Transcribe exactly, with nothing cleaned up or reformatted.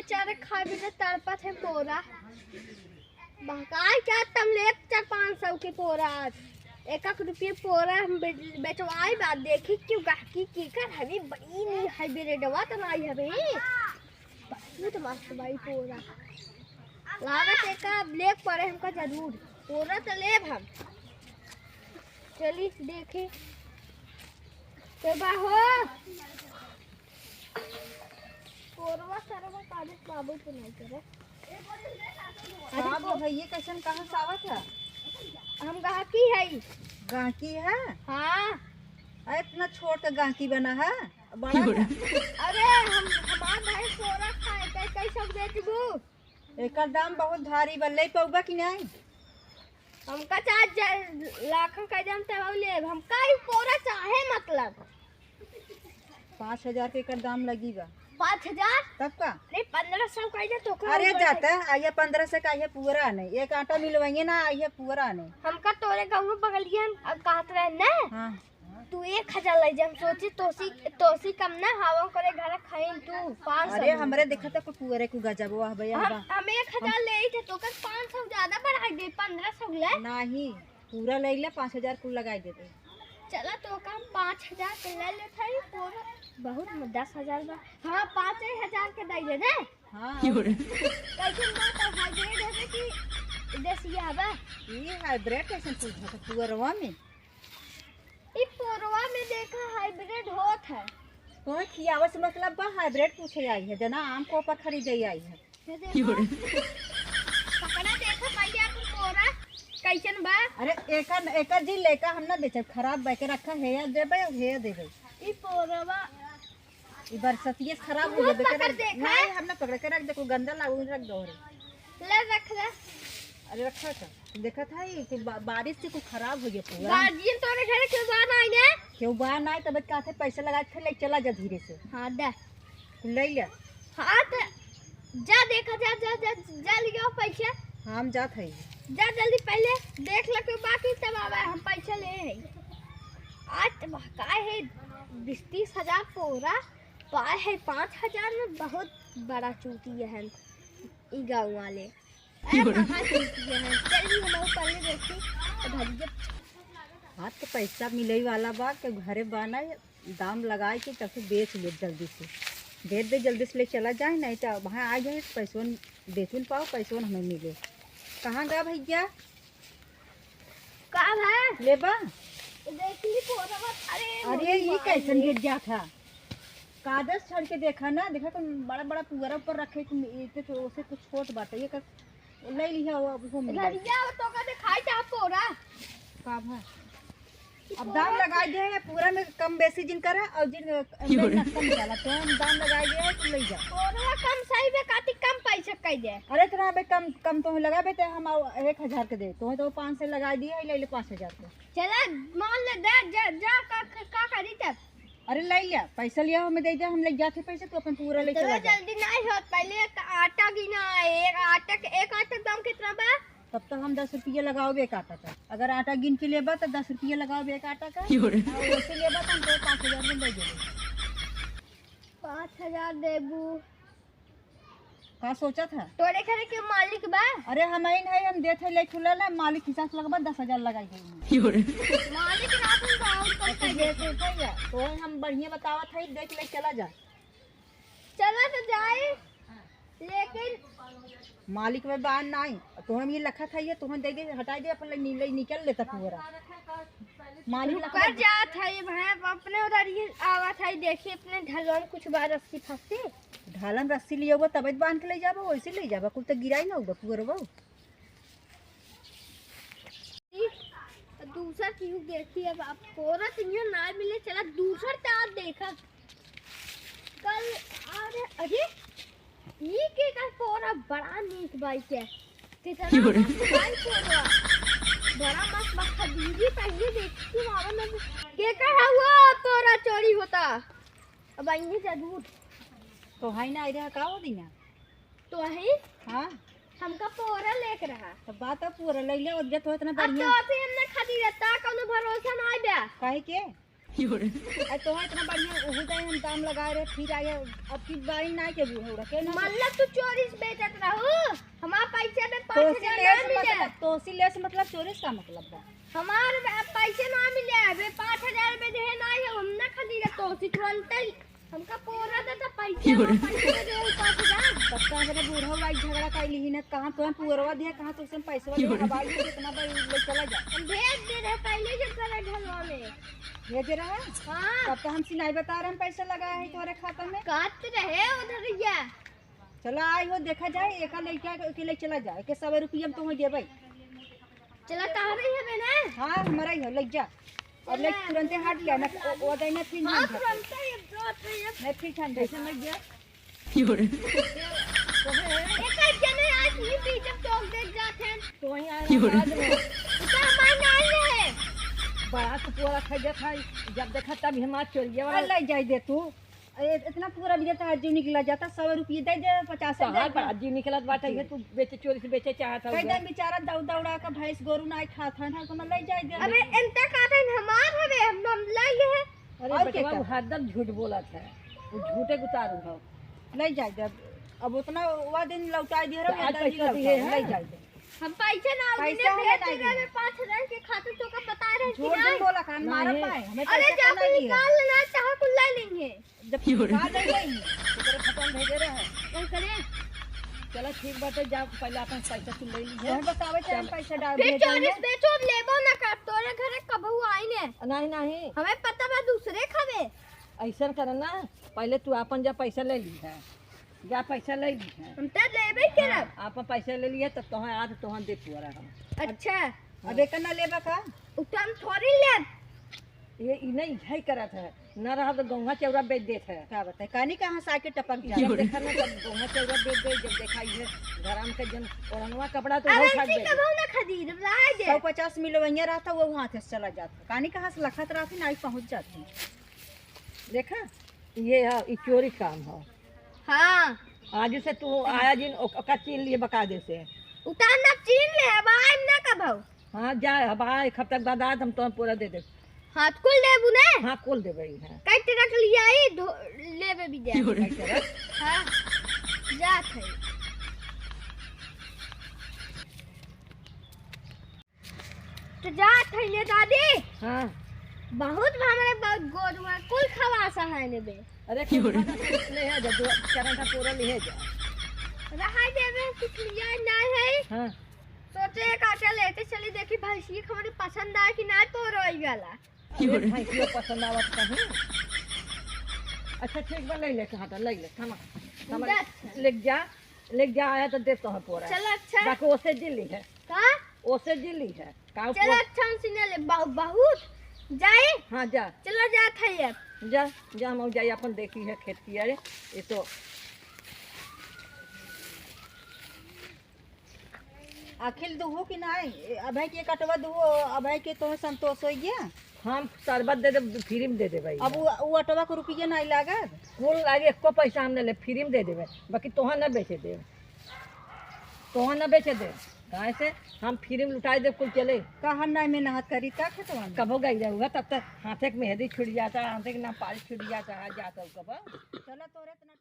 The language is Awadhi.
बेचारे खाए बिना तड़पत है पोरा। बहकाए क्या तम लेब चार पाँच सौ के पोरा। एक एक रुपये पोरा हम बे-, बेचवाई बा, देखी क्यों गाहकी की कर हमें बड़ी नहीं है बेरेडवा तो नहीं हमें। बहुत मस्त भाई पोरा। लागत है का लेक पड़े हमका जरूर। पोरा तो लेब हम। चली देखी। तो बा हो। पोरवा सरवा काले बाबू तो नहीं करे। अरे हाँ, तो भैया कैसन कहाँ से आवत है? हम गाहकी है। गाहकी है? हाँ। अरे इतना छोट के गाहकी बना है, बड़ा है। अरे हम, हमार भाई पोरा खाए, कई, कई सब बेचबू? एकर दाम बहुत भारी बा, ले पउबा कि नहीं? हमका चाहे ज-, लाखन का दाम तब लेब, हमका ई पोरा चाहे मतलब। पाँच हजार के एकर दाम लगी बा। पाँच हजार? तब का? अरे पन्द्रह सौ का जा तो का अरे होगा? जाता, आइए पन्द्रह सौ का, आइए पूरा नहीं, एक आटा मिलवाइए ना, आइए पूरा नहीं। हमका तोरे गाँव में बगलिया अब कहत रहे ना। हाँ। तू एक हजार ले जा, हम सोची तोसी, तोसी कम ना, हवा करे घर खाइन तू पाँच सौ अरे ले। हमरे देखा था कुछ पूरे को गजब, वाह भैया, हम, वाह। हम एक हजार हम ले आई थे, तो कर पाँच सौ ज्यादा बढ़ा दे, पन्द्रह सौ ले। नहीं, पूरा ले ले, पाँच हजार कुल लगाई दे दे। चला तो का हम पाँच हजार के ले लेत हई, पूरा बहुत म-, दस हजार बा। हाँ, पाँच हजार के दे दे दे। हाँ। कैसन बा तो हाइब्रिड हवे कि देसिया बा? ये हाइब्रिड कैसन पूछा था पुअरवा में? ई पोरवा में देखा हाइब्रिड होत है। तो खियावे से मतलब बा हाइब्रिड पूछे आई है, जना आम को पर खरीदे आई है। ये देखो। पकड़ा देखो पहले अपन पोरा कैसन बा। अरे एकर, एकर जी लेका हम ना बेचब, खराब बा के रखा है या देबे, हे देबे। ई पोरवा ई बरसतिये से खराब हो वो गए, पकड़ बेकर देखा। नहीं, हम ना पकड़ के रख दे, कोई गंदा लागू रख दो रे। ले रख ले। अरे रखा था, देखा था ये कि बा-, बारिश से कुछ खराब हो गया पूरा। गार्जियन तोरे घरे क्यों बा ना आइने? क्यों बा ना आए, तब का थे पैसा लगा थे, ले चला जा धीरे से। हाँ दे। तू ले ले। हाँ तो जा देखा, जा, जा, जा, जा लियो पैसा। हाँ, हम जात हई। जा जल्दी पहले देख ले कोई बाकी तब आवे, हम पैसा ले हई। आज तो का है बीस तीस हजार पोरा पाए है पाँच हजार में, बहुत बड़ा चूतिया है ई गाँव वाले। ए, कहाँ चूतिया है? चल भी हम पहले देखी तो भाभी जब हाथ के पैसा मिले वाला बा के घरे बा ना, दाम लगाए के तब से बेच ले जल्दी से, दे दे जल्दी से ले चला जाए, नहीं तो वहाँ आ जाए पैसों बेचुन पाओ, पैसों हमें मिले। कहाँ गा भैया? का भा? लेबा? देख ली पोरवा, अरे अरे मोरी ये माई कैसन रे। गिर गया था? कागज छड़ के देखा ना, देखा तो बड़ा बड़ा पुअरा ऊपर रखे, तुम इतने तो उसे कुछ छोट बात है, ये कर ले लिया वो अब घूम ले। लड़िया वो तो का दिखाई जा पोरा। का भा? अब दाम लगाई दे है, पूरा में कम बेसी जिन करा और जिन अंदर नक्शा निकाला, तो हम दाम लगाई दे है, तुम ले जा। पोरवा कम सही में काटी कम पैसा कह दे। अरे इतना बे कम, कम तो लगाबे ते हम आउ एक हजार के दे, तो तो पाँच सौ लगाई दिए है, ले ले पाँच हजार के। चला मान ले दे, जा, जा का, का, का करी तब? अरे ले लिया, पैसा लिया हमें दे दे, हम ले जाते पैसे, तू अपन पूरा ले इतना चला जा। जल्दी नहीं होत, पहले एक आटा गिना, एक आटा के, एक आटा के दाम कितना बा? तब तो हम दस रुपया लगाओ एक आटा का। अगर आटा गिन के लेबा तो दस रुपया लगाओ एक आटा का। क्यों रे? और वैसे लेबा तो हम तो पाँच हजार में दे देबे। पाँच हजार देबू। का सोचा था? तोरे घरे के मालिक बा? अरे हम आइन है, हम देत है ले खुला ला, मालिक हिसाब से लगबा दस हजार लगाई गई। क्यों रे? मालिक रात में तो और कम अच्छा, कर ये देते। तो सही है, तो हम बढ़िया बतावत है, देख ले चला जा। चला तो जाए, लेकिन मालिक में बान नाई, तो हम ये लखा था, ये तुहन दे दे, हटाई दे, अपन ले नी-, ले निकल लेता पूरा। मालिक लखा रुकर जात है ये भाई, अपने उधर ही आवत है, देखिए अपने ढलवा में कुछ बा रस्सी फंसी। ढालन रस्सी लिया हुआ तब बांध के ले जाबो, वैसे ले जाबो, कुल तो गिराई ना होगा पूरा। दूसर केहू देखी, अब आप पोरा तिनियो ना मिले, चला दूसर तार देखब। कल, अरे, अरे, ई के का पोरा बड़ा नीक बाई के। कितना क्यों रे? मस्त बाई पोरा। बड़ा मस्त बा, खदीजी पहले देखी मारो ना। के का हुआ पोरा चोरी होता? अब आइए जरूर। तो है ना, इधर का हो दीना? तो है? हाँ। हमका पोरा लेके रहा। तो बात अब पूरा ले ले, और जब तो इतना अब बढ़िया तो अभी हमने खरीदता, कोनो भरोसा ना आइबा। काहे के? अरे तोहर इतना बढ़िया उहू दे हम दाम लगाए रहे, फिर आगे अब की बारी ना के बूढ़ा उड़ा के ना। मतलब तू चोरी से बेचत रहू, हमार पैसे में पाँच हजार ना मिले। तोसी लेस मतलब चोरी से का मतलब बा? हमार पैसे ना मिले, अबे पाँच हजार में देहे ना है, हम ना खरीदे तोसी तुरंते हमका पोरा दे तो पैसे ना, पैसे दे दे पाँच हजार। तब तो हमरे बूढ़ा भाई झगड़ा कर ली ना, कहाँ तो हम पुअरवा दिया, कहाँ तो उसने पैसवा दिया, हवाई में कितना भाई ले चला जा। हम भेज दे रहे पहले जब करे ढलवा में। भेज रहे? हाँ। तब तो हम सिनाई बता रहे, हम पैसा लगा है तुम्हारे खाता में। काट रहे उधर या। चला आई हो, देखा जाए, एका लइका के ले चला जाए, के सौ रुपया हम तुम्हें देबै। चला, तहरे ही हवे ना? हाँ, हमारा ही हो, लग जा। अब ले तुरंते हट गया, ना ओ, ओ दे, ना फिर हाँ, हट गया। तुरंते ये दो, तो ये नहीं, फिर हट गया। कैसे लग गया? एक जने आज ही पीछे टोक दे जाते हैं। तो वहीं आया बाद में। उसे हमारे नाल रहे। बड़ा तो पूरा खा गया था, जब देखा तब हमारा चोरिया वाला। अरे, ले जाए दे तू। अरे, इतना पूरा भी देता है, जीव निकला जाता, सौ रुपये दे दे, पचास तो हजार हाँ, का। जीव निकलत बाटे, ये तू बेचे, चोरी से बेचे चाहत कई हूँ। दिन बेचारा दौड़ दौड़ा के भैंस गोरू ना खात है ना, तो ना ले जाए दे। अबे, इनका कहते हैं, हमार हवे, हम, हम ले ले हैं। अरे और बेटवा, क्या वो हरदम झूठ बोलत है, वो झूठे गुतारू है। ले जाए दे, अब उतना वो दिन लौटाई दिए रहो, तो आज ये दिन पैसा लौटाओ, दिए हैं? ले जाए दे। हम पैसे ना पैसा उन्हें हमें भेज नहीं देवे, दिए। हमें पाँच हजार के खातिर तो का बता रहे हैं कि झूठ नहीं? बोला, कान मारा नहीं। पाए, हमें अरे, पैसा जब कहाँ दिए? निकाल लेना चाहो, कुल ले लेंगे। जब की हो रे? निकाल ले गई, तो तेरे खतम भेजे रहे। कौन करे? चलो ठीक बात है, जा पहले अपन पैसा तू ले ली है। वही बतावे चाहे हम पैसा डाल फिर भेजे चोरी हैं। से बेचो, हम लेबो ना कर, तोरे घरे कबहू आई ने। नहीं, नहीं। हमें पता बा दूसरे खावे। ऐसा कर ना, पहले तू अपन जा पैसा ले ली है, जा पैसा ले ली है। हम तो लेबे करब। हाँ, अपन पैसा ले लिए तो तोहन आज तोहन दे पुअरा हम। अच्छा। अब एकर ना लेबा का? उ तो हम थोड़ी लेब। ये ई नहीं है करत है, ना रहा तो गौवा चौरा बेच देत है। का बताए, कानी कहाँ से आके टपक जाए। जब देखा ना तब गौवा चौरा बेच दे, जब देखा ये घराम के जन ओढ़नवा कपड़ा तो अरे उठा इनसे बेच दे। कबहू ना खरीद, रहा दे। सौ पचास मिलो वहीं रहता, वो हाथ से चला जाता। कानी कहाँ से लखत रहती ना, आई पहुँच जाती। देखा, ये है, ई चोरी काम है। हाँ। आज से तू आया जिन, ओक-, ओका चीन लिए बकायदे से। उतार ना चीन ले, अब आइम ना कबहू। हाँ, जा, अब आ, एक हफ्ता के बाद आ, हम तोहन पूरा दे देब। हाँ, तो कुल देबू ने? हाँ, कुल देबे, हाँ। कई ट्रक लिया ही, धो-, लेबे भी दे। कई ट्रक? हाँ, जात है। तो जात है ले दादी। हाँ। बहुत हमरे बहुत गोद में कुल खवासा है ने बे। अरे, कुल खाना तो ले है, जब दो चार घंटा पूरा ले है जा। रहा देवे, कुछ लिया ना है। हाँ। सोचे एक आटा लेते चली, देखी भैंसी के हमरे पसंद आए कि ना, तो रोई वाला। अरे, भैंसियो पसंद आवत कहीं। अच्छा, ठीक बा, ले ले, हटा, ले ले, थमा, थमा, दस। ले जा, ले जा, आया तो दे तो है पूरा। चलो, अच्छा। बाकी ओसे जी ली है। का? ओसे जी ली है। का चलो, पूरा अच्छा, हम सिने ले, बहु-, बहुत। जाए? हाँ, जा। चलो, जात है अब। जा, जा, हम जाई, अपन देखी है खेत की, अरे, ये तो आखिर दुहू कि नाई? अभय के कटवा दुहू, अभय के तोहे संतोष होइ गया? हम शरबत दे देब, फ्री में दे देबै। अब उ, उ अटवा के रुपये नाई लागत? कुल लागे, एको पैसा हम ना ले, फ्री में दे देबै, बाकी तोहा ना बेचे देब, तोहा ना बेचे देब। काहे से हम फ्री में लुटाई देब, कुल चले। कहाँ नाई मेहनत करी, का खेतवा में? कबो गई रहुआ, तब तक हाथे के मेहंदी छूट जाता, हाथे के ना पाल छूट जाता, आ जाता कबो। चलो तोरे इतना